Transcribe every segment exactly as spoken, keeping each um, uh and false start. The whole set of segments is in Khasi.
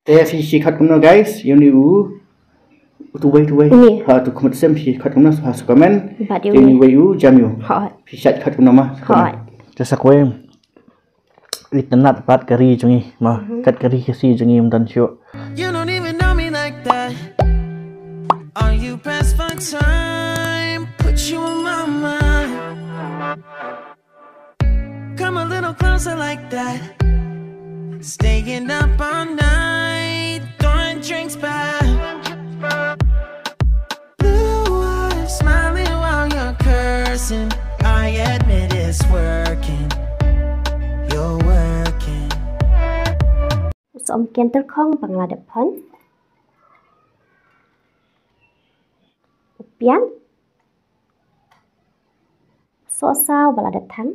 Te phi shait khot kumno guys, ïa une u, utu uwei, utu uwei. Une. Ha, utu khmut sim phi shait khot kumno, ha sa comment. Bad ïa une. Te une uwei u jam ïa u. Hooid. Phi shait khot kumno ma. Hooid. Te sa kawei. Itynnad pat ka ri jong ngi ma. Mhm. Kat ka ri Khasi jong ngi ym don shuh. You don't even know me like that. Are you pressed for time? Put you on my mind. Come a little closer like that. Staying up all night, throwing drinks back. Blue eyes smiling while you're cursing. I admit it's working. You're working. Som kenter khong ba nga la dep phon. U pian. Sohsaw ba la dep thang.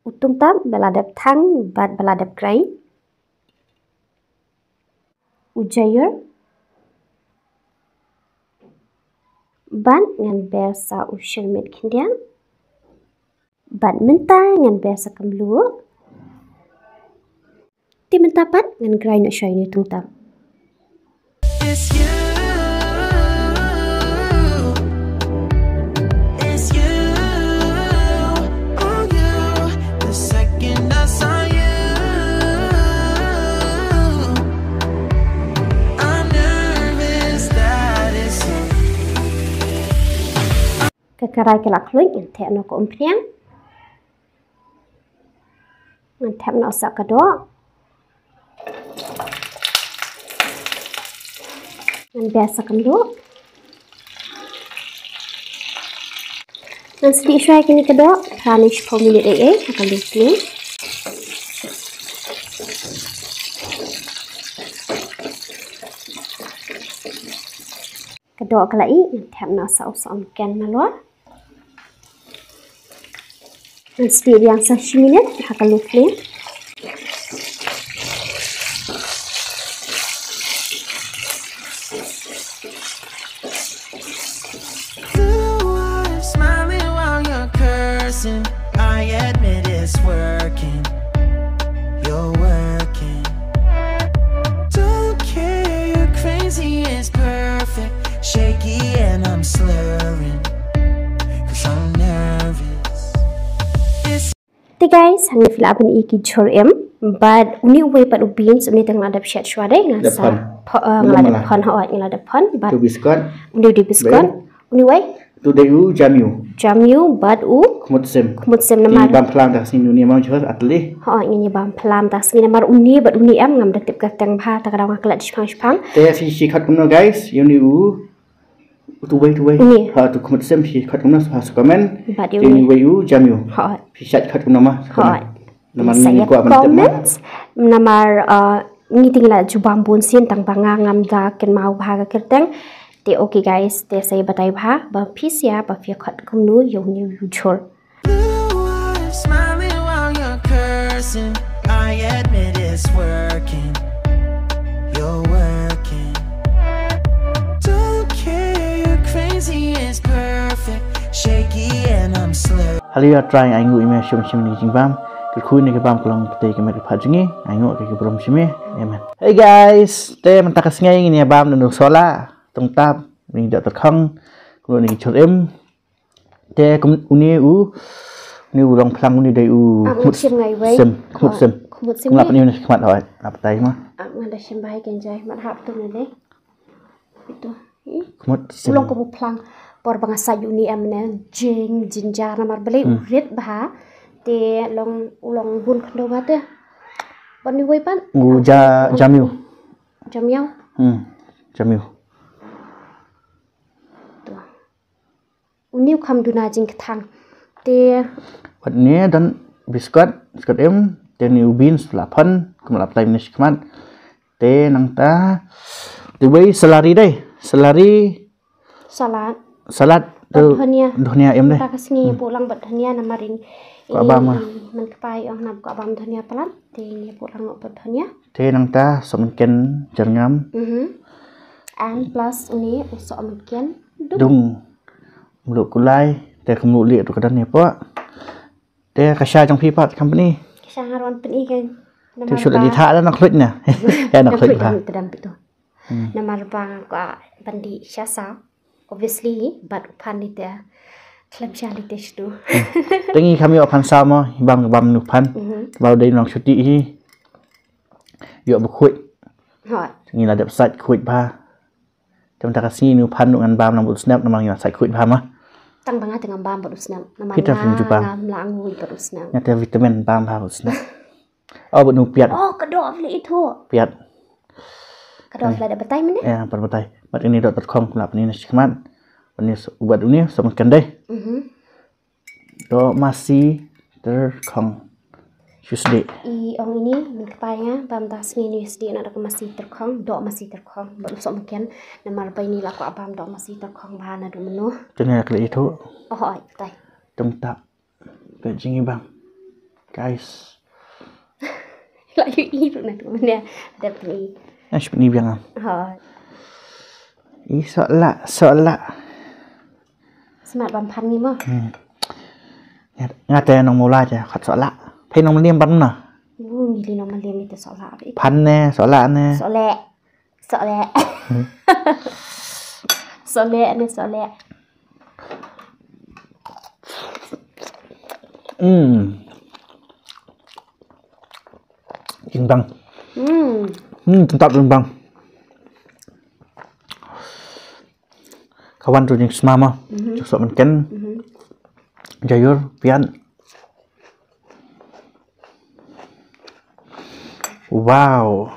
U tungtap ba la dep thang bad ba la dep grind. U jaiur. Bad ngan ber sa u shyrmit khyndiat. Bad mynta ngan ber sa ka mluh. Te mynta pat ngan grind noh shuwa ïa une u tungtap. It's you, it's you, oh you. The second I saw you, I'm nervous that it's you. Ka karai ka la khluit, ngan thep noh ka umphniang. Ngan thep noh sa ka doh. Ngan ber sa ka mluh. Ngan sdieh shuwa ïa kine ka doh phra ne shiphew minit ei ei ha ka low flame. Ka doh ka la ih, ngan thep noh sa u sohmynken nalor. Ngan sdieh biang sa shi minit ha ka low flame. Blue eyes smiling while you're cursing. I admit it's working. You're working. Don't care, you're crazy, it's perfect. Shaky and I'm slurring. 'Cause I'm nervous. It's Te guys, hangne phi lah ban ïohi ki jhur im. Bad une uwei pat u beans, une te nga la dep shet shuwa de, nga la dep phon. Pho-, eh, nga la dep phon, hooid, nga la dep phon. Bad u biskot. Une u dei biskot. Une uwei? Utu dei u jam ïa u. Jam ïa u bad u khmut sim. Khmut sim namar. Ngi bam phlang da ka sngi, une ma jhur atli. Hooid, ngi bam phlang da ka sngi namar une bad une em ngam da tip kyrteng bha, ta ka daw nga klet shipang shipang. Te phi shait khot kumno guys, ïa une u. Utu uwei, utu uwei. Une. Ha, utu khmut sim phi shait khot kumno, ha sa comment. Bad ïa une. Te une uwei u jam ïa u. Hooid. Phi shait khot kumno ma. Hooid. Namar ngi kwah ban tip ma. Comment. Namar, uh, ngi te ngi la ju bam bun sien tang ba nga ngam da kynmaw bha ka kyrteng. Te okay guys, te sa ïa batai bha ba phi sngewbha ba phi khot kumno ïa une u jhur. Blue eyes smiling while you're cursing. I admit it's working. You're working. Don't care, you're crazy, it's perfect. Shaky and I'm slow. Hello, you're trying. Ai nguh ïa me shim shim ïa ki jingbam. Kyrkhu ïa ki bam ka long pyrthei ka met ka phad jong ngi. Ai nguh ïa ki burom shim ïa. Amen. Hey guys, te mynta ka sngi ngin ïa bam da u sohla, tungtap, ngin ïa tyrkhong, kumno ïa ki jhur im. Te kum une u, une u long phlang, une dei u khmut sim. Khmut sim. Khmut sim. Kum la pyni une khmat, hooid, la batai ma. Nga da shim bha ïa kane, mat hap tu ne dei. Itu. Khmut sim. U long kum u phlang. Por ba nga sait une em ne jing jinjar namar balei u rit bha. Te long, u long bun khyndew bha te. Bad une uwei pat. U ja-, jam ïa u. Jam ïa u. Hmm. Jam ïa u. Tu. Une u kham duna jingkthang. Te. Wat ne don biskot, biskot im, te une u beans la phon, kum la batai mynne shi khmat. Te nangta, te wei salad dei, salad. Salad. Salad, bad tu dhania. Dhania im dei. Ta ka sngi buh lang bad dhania namar ïa. Kwah bam ma. Man kpai ong nap kwah bam dhania palat, te ngi buh lang bad dhania. Te nangta sohmynken jyrngam. Mhm. And plus une u sohmynken dung. Dung. Mluh kulai, te ka mluh lieh tu ka don ne pok. Te ka sha jong phi pat company. Ka sha nga ruh wan pyni ka. Te shu la di tha la na khluit na. Ya na khluit ba. Te dam bitu. Namar ba ka bandi sha sa. Obviously, bad u phan ni te. Khlem sha li te shtu. Te ngi kham ïoh phan sa mo, bam bam nu phan. Ba dei nang shuti hi. Ïoh ba khuit. Hot. Ngi la dep sait khuit ba. Te mynta ka sngi nu phan nu ngan bam nang bad u snep namar ngi la sait khuit ba ma. Tang ba nga te ngam bam bad u snep. Namar Peter nga phin ju bam. Ngam la ngui bad u snep. Nga te vitamin bam ba bad u snep. Oh, bad nu piat. Oh, ka doh vle itu. Piat. Ka doh vle da batai mene? Ya, pat batai. Bad ini dot dot com la pini na shikmat. Ini s-, ubat ini sama kan deh. Mhm. Doh masi terkong. Tuesday. I ong ini, min kpai nga, bam da sini Tuesday na doh masi terkong, doh masi terkong. Bad usok mungkin, namar ba ini la ko bam doh masi terkong ba na doh menu. Tuni aku itu. Oh, oh, tai. Tung tak. Ka jingibang. Guys. La yu i ruh na tu mane. Ada pni. Ash pni biang am. Ha. I sola, sola. Smat bam phan ni mo. Hmm. Nga te nong mula ja khat sola. Phe nong mliam ban na. Wu ngi li nong mliam ni te sola. Phan ne, sola ne. Sole. Sole. Sole ne sole. Hmm. Jingbang. Hmm. Hmm, tentap jingbang. Kawan tu jing semama. Mhm. Cusok mungkin. Mhm. Jayur, pian. Wow.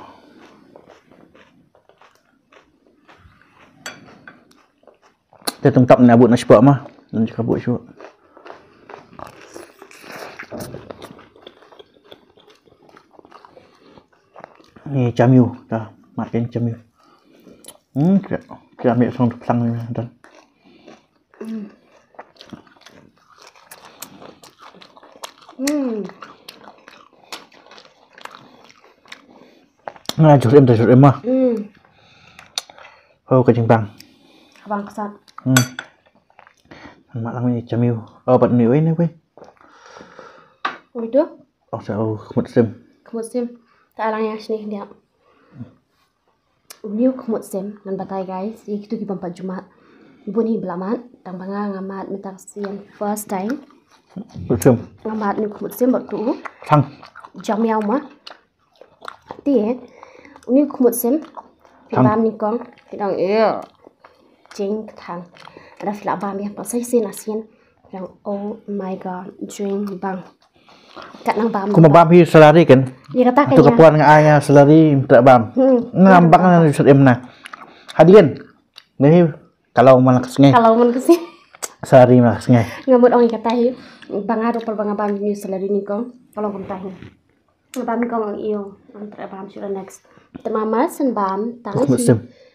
Te tungtap na but na shpok ma. Nan jaka but shpok. Ni chamiu ta, makin chamiu. Hmm, kira, kira ambil song tu pelang ni dan. Hmm. Hmm. Nga jur em ta jur em ma. Hmm. Oh, ka jingbang. Ka bang ksat. Hmm. Kan mat lang ni chamiu. Oh, bat ni wei ni wei. Oi tu? Oh, sa oh, khmut sim. Khmut sim. Ta lang yang sini dia. Uni u khmut sim, ngan batai guys, ïa kitu ki bym pat ju mad. Bun hi ba la mad, tang ba nga nga mad mynta ka sien first time. Khmut sim. Nga mad uni u khmut sim bad tu. Thang. Jam ïa ma. Te, uni u khmut sim. Thang. Bam nyngkong, ki dang ïa. Jing thang. Ada phi lah bam ïa pa sai sien a sien. Yang, oh my God, jingbang. Kat nang bam. Kumba bam hi salary kan. Ïa kata kan. Tu ka pon nga ai nga salary mynta bam. Hmm. Nga bam nga sut em na. Hadien. Ni hi kalau man ka sngi. Kalau man ka sngi. Salary man ka sngi. Nga mut ong ïa kata hi. Ba nga ruh por ba nga bam ni salary nyngkong. Kalau kumta hi. Nga bam nyngkong ong ïa. Mynta bam shu next. Te ma mar shen bam. Tang hi.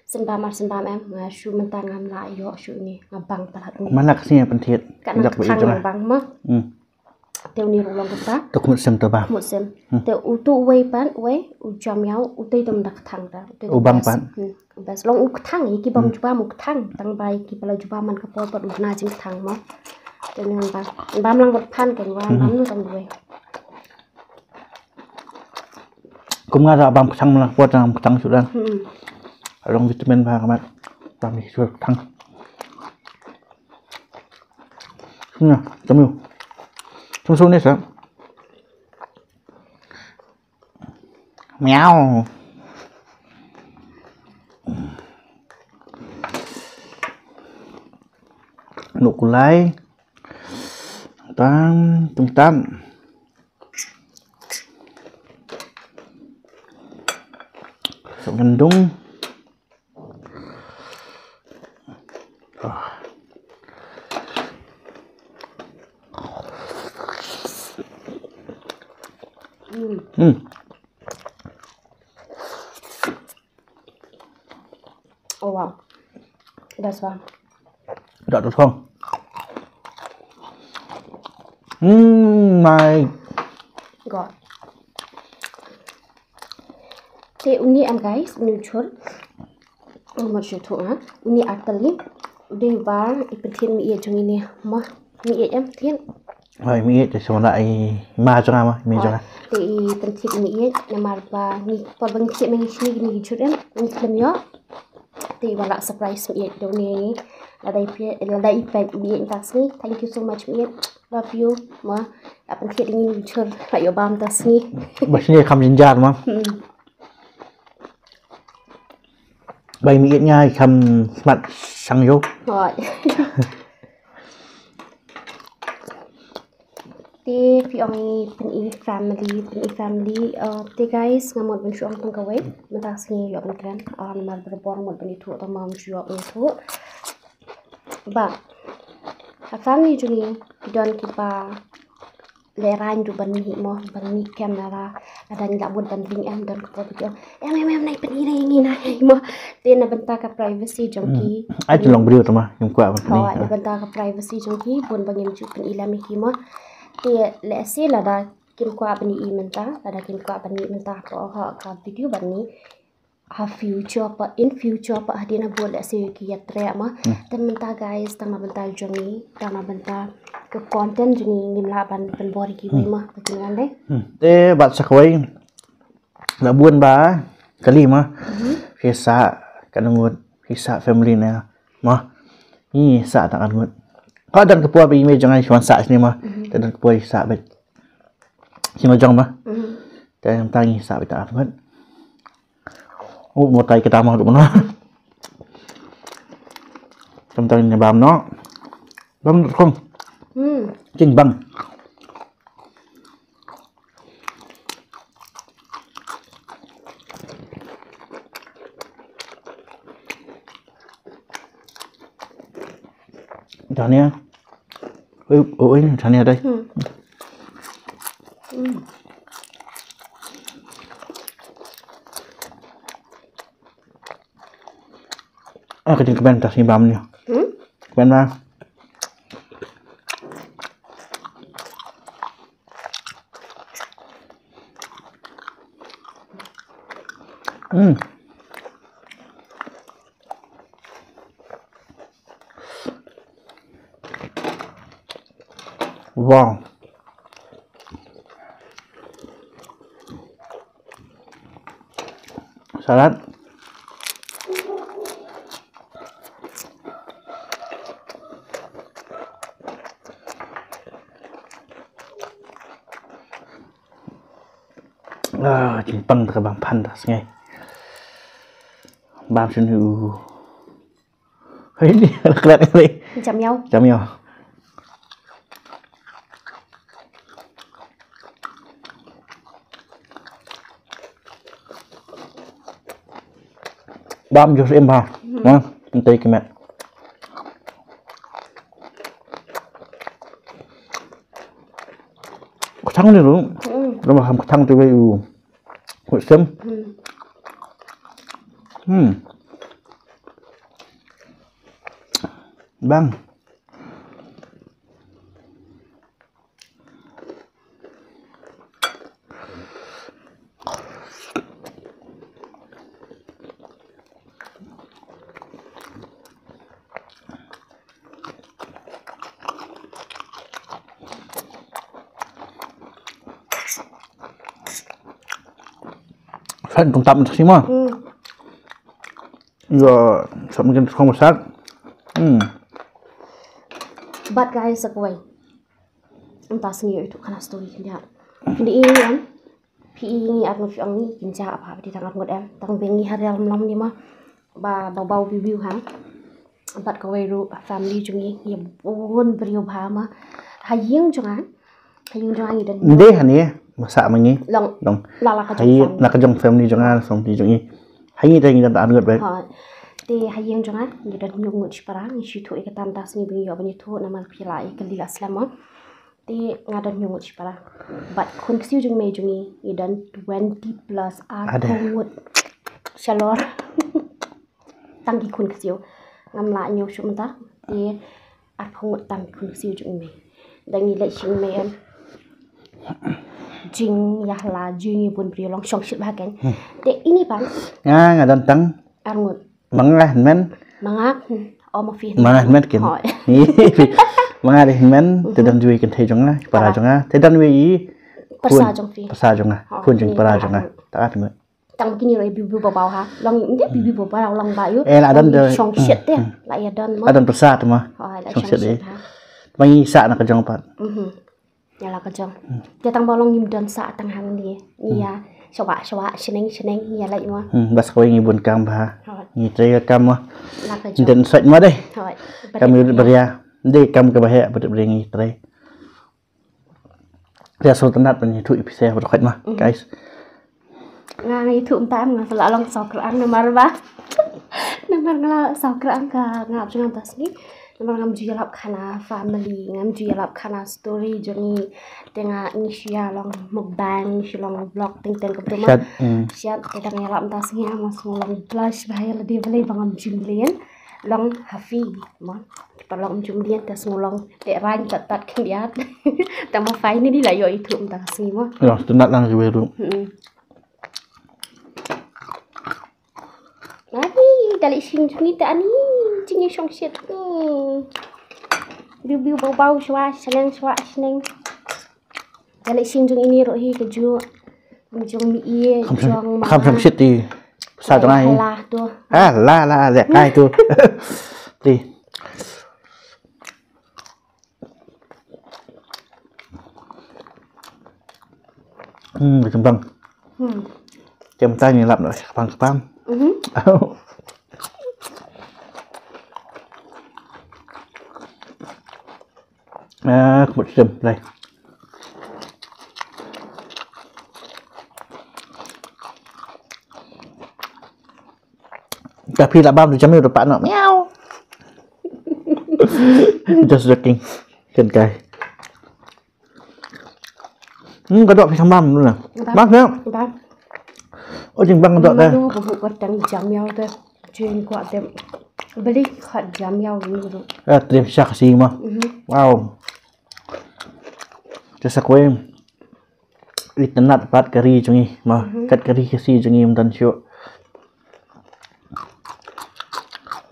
Shen bam mar shen bam em. Nga shu mynta ngam lah ïoh shu ni. Nga bang palat ni. Man ka sngi pynthied. Kat nang ka thang bang ma. Hmm. Te uni ruh long kumta. To khmut sim to ba. Khmut sim. Hmm. Te utu uwei pat, uwei, u jam ïa u, utai to mynta kthang ta. Utai to u bang best. Pat. Hmm. Best long u kthang, ïa ki bam ju bam u kthang. Tang ba ïa ki ba la ju bam man ka por pat u na jingkthang mo. Te uni bam. Bam lang bad phan kan wa, bam nu tang uwei. Kum nga da bam kthang man ka por tang kthang shu dang. Hmm. Long vitamin ba ka mat. Bam ni shu kthang. Hm, tamiu. Tamiu shu ni sa. Miau. Nuk kulai. Tam, tung tam. Sok gendung. Hmm. Oh wow. That's one. Dak tu song. Hmm, my God. Te uni em guys, uni u chur. Uni mut shu thuh ha. Uni artylli. Uni ba i pynthien mi ïa jong ini. Ma, mi ïa em pynthien. Oi, mi ïeit te shu wan la i ma jong nga ma, i mei jong nga. Te i pynthied i mi ïeit namar ba ngi por ba ngi thied ma ngi shini ngi jur em, ngi khlem ïoh. Te i wan la surprise mi ïeit dong ne ngi. Lada i peit, lada i peit mi ïeit mynta ka sngi. Thank you so much mi ïeit. Love you ma. La pynthied ïa ngi ngi jur la ïoh bam mynta ka sngi. Ba shini kham jynjar ma. Hmm. Ba i mi ïeit nga i kham smat shang ïoh. Hooid. Te phi ong i pyni family, pyni family. Uh, te guys, nga mut ban shu ong tang kawei. Mynta ka sngi ïoh ban kren. Ah, namar barabor mut ban ïathuh tang ma shu ïoh ban ïathuh. Ba ha family jong ngi ki don kiba lehraiñ ruh ban mih mo, ban mih kem lada, lada ngi lah bud ban ring em, don ka por ba ki ong em em em, nai pyni, nai ngi nai mo. Te na bynta ka privacy jong ki. Ai, te long briew te ma, ngim kwah ban pyni. Hooid, na bynta ka privacy jong ki bun ba ngim ju pyni lem ïa ki mo. Te lehse lada kim kwah ban ïohi mynta, lada kim kwah ban mih mynta, hapoh ka video ban mih, ha future pat, in future pat hadien nabud lehse ki ïatrei ma. Hmm. Te mynta guys, tang na bynta jong ngi, tang na bynta ka content jong ngi, ngim lah ban pynbor ïa kiwei ma, ba kin wan dei. Hmm. Te bad sa kawei, la bun ba kylli ma. Mhm. Phi sah katno ngut, phi sah family ne ma. Ngi sah tang ar ngut. Ka don ka por ba i mei jong nga i wan sah shane ma. Mhm. Te don ka por i sah bad shane jong ma. Mhm. Te mynta ngi sah bad tang ar ngut. Oh, mo tai kita ma duk mana. Kam tang ni bam no. Bam no kong. Hmm. Jing bam. Tania. Ui, ui, Tania dai. Hmm. Hmm. Ah, ka jingkmen ta sngewbha mynne. Hmm? Kmen ma. Hmm. Wow. Salad. Ah, jingpang ta ka bang phan ta sngi. Bam sini u. Hei, ni, kena ni. Jam yau. Jam yau. Bam jus em ba. Hmm. Ha, entei kemet. Kthang ni tu. Hmm. Nama ham kthang tu wei u. Wei sem. Hmm. Hmm. Bang. Fan tung tam sima. Hmm. Yo, sa mungkin tukang besar. Hmm. Bad guys, sa kawei. Mynta sngi ïoh ïathuh khana story khyndiat. Phi i em, phi i ngi ar ngut, phi ong ngi kynja ba phi tang ar ngut em. Tang ba ngi ha rial mlam ni ma. Ba ba ba view view ha. Bad kawei ruh family jong ngi, ngi bun briew bha ma. Ha ïing jong nga, ha ïing jong nga ngi don. Nde hani ma sah ma ngi. Long. Long. La la ka jong family. Na ka jong family jong nga, family jong ngi. Ha ngi te ngi don ar ngut bad. Ha. Te ha ïing jong nga ngi don hynñiew ngut shipara, ngi shu ïathuh ïa kata mynta sngi ba ngi ïoh ban ïathuh namar phi la ïa kylli la slem ma. Te nga don hynñiew ngut shipara. Bad khun ksiew jong mei jong ngi, ngi don twenty plus, arphew ngut. Shalor. Tang ki khun ksiew. Ngam lah ñiew shuh mynta. Te arphew ngut tang ki khun ksiew jong mei. Da ngi leit sha mei em. Jingïahala, jingïabun briew long shong shit bha kein. Hmm. Te ini bang. Nga, nga don tang. Ar ngut. Ma nga hynmen. Ma nga, hmm, o ma phi hynmen. Ma nga hynmen kin. Hooid. Ma nga dei hynmen, te don jong ngi kynthei jong nga, para jong nga, te don wei i pyrsa jong phi. Pyrsa jong nga, khun jong para jong nga. Ta at ngut. Tang kini roi biu biu babau ha. Long inde biu biu babau long ba yu. Eh, la don de shong shit te. La ïa don mo. La don pyrsa te mo. Shong shit ha. Ma ngi sah na ka jong pat. Mhm. Ïa la ka jong. Te tang ba long ngim don sah tang hang ni. Ngi ïa shawa shawa shneng shneng ngi ïa la mo. Hmm, bas kawei ngi bun kam ba. Ngi trei kam mo. La ka jong. Den sait mo dei. Kam yu beria. Dei kam ka ba he beria ngi trei. Ïa sngewtynnat ban ïathuh ïa phi sha ba dkhot ma, guys. Nga nga ïathuh mynta em nga sa la long sawkyrang namar ba. Namar nga la sawkyrang ka nga ap jong nga mynta sngi. Namar ngam ju ïalap khana family, ngam ju ïalap khana story jong ngi. Te nga ngi shu ïa long mukbang, ngi shu long vlog teng teng kumta ma. Shat, mm. Shat, te dang ïalap mynta sngi nga sngew long blush ba ïa lade balei ba ngam ju mlien. Long happy ma. Te pa long ngam ju mlien te sngew long te rang tat tat khyndiat. Te ma finally la ïoh ithuh mynta sngi ma. Ïa, sngewtynnat lang ju wei ruh. Hmm. Ani, da lei sing jong ngi te ani, jingïashong shit. Hmm. Biu biu bau bau shwa shneng shwa shneng. Da lei sing jong ini ruh hi kajuh. Jong mi i jong ma. Kham shong shit ti. Sa jong ai. Lah tu. Ah, la la la ai tu. Ti. Hmm, kembang. Hmm. Kem tang ni lap noh, kembang kembang. Mhm. Ah, kemut sem lai. Tapi lah bam tu jam ni udah pak nak miau. Just joking. Kan kai. Hmm, ka dok phi kham bam tu na. Bam. Bam ya. Bam. Oh, jing bang ka dok dah. Lu ka bu ka tang jam yau dah. Jing kuat tem. Beli kuat jam yau ni tu. Ya, terima kasih ma. Mhm. Wow. Te sa kawei. Itynnat pat ka ri jong ngi ma. Mhm. Kat ka ri Khasi jong ngi ym don shuh.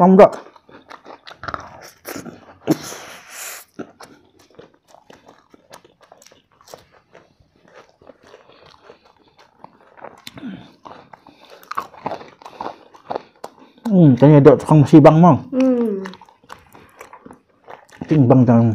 Mam dok. Hmm, kane dok tukang masi bang mo. Hmm. Ting bang jang.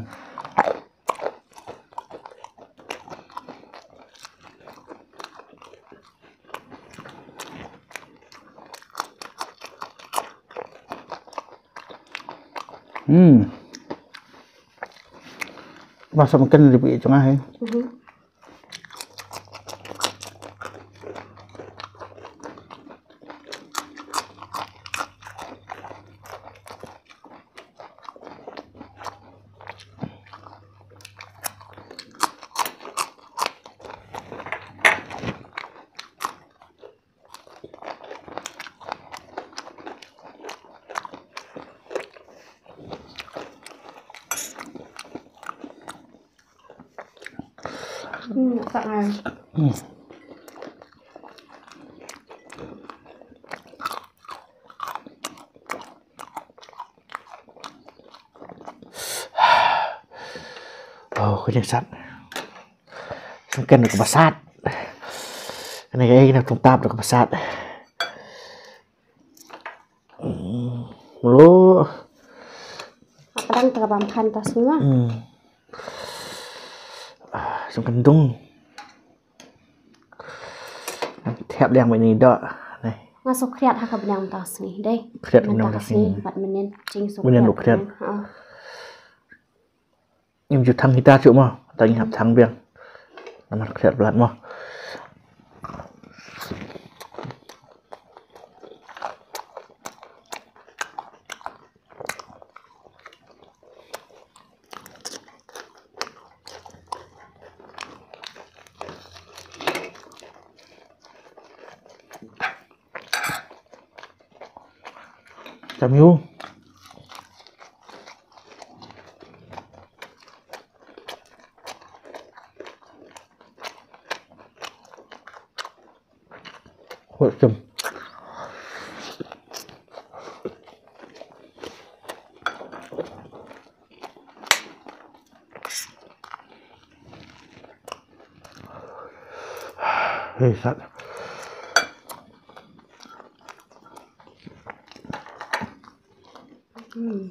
Hmm. Ba sa makan di pi jong ai. Mhm. Hmm, tak ngai. Hmm. Oh, kane sat. Sngewken ka ba sat. Kane ka ei na tungtap ka ba sat. Lo. Kadang ka bam phan ta semua. Hmm. Ah, sngewken dung. Thiap liang ba ini dok. Nai. Nga sngewkhriat ha ka bneng mynta ka sngi dei. Khriat mynta ka sngi. Bad mynnin jing sngewkhriat. Mynnin u khriat. Ha. Ngim ju thang kita shuh mo. Tang ngi hap thang biang. Namar khriat blat mo. Tamiu. Hot kem. Pesat. Hmm.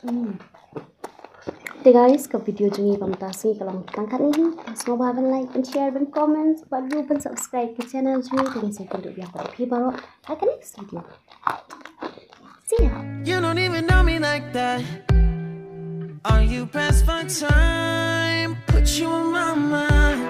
Hmm. Te guys, ka video jong ngi ba mynta sngi ka long tang katne hi. Te sngewbha ban like, ban share, ban comment, bad ruh ban subscribe ka channel jong ngi. Te ngin sa ïakynduh biang bad phi baroh ha ka next video. See ya. You don't even know me like that. Are you pressed for time? Put you on my mind.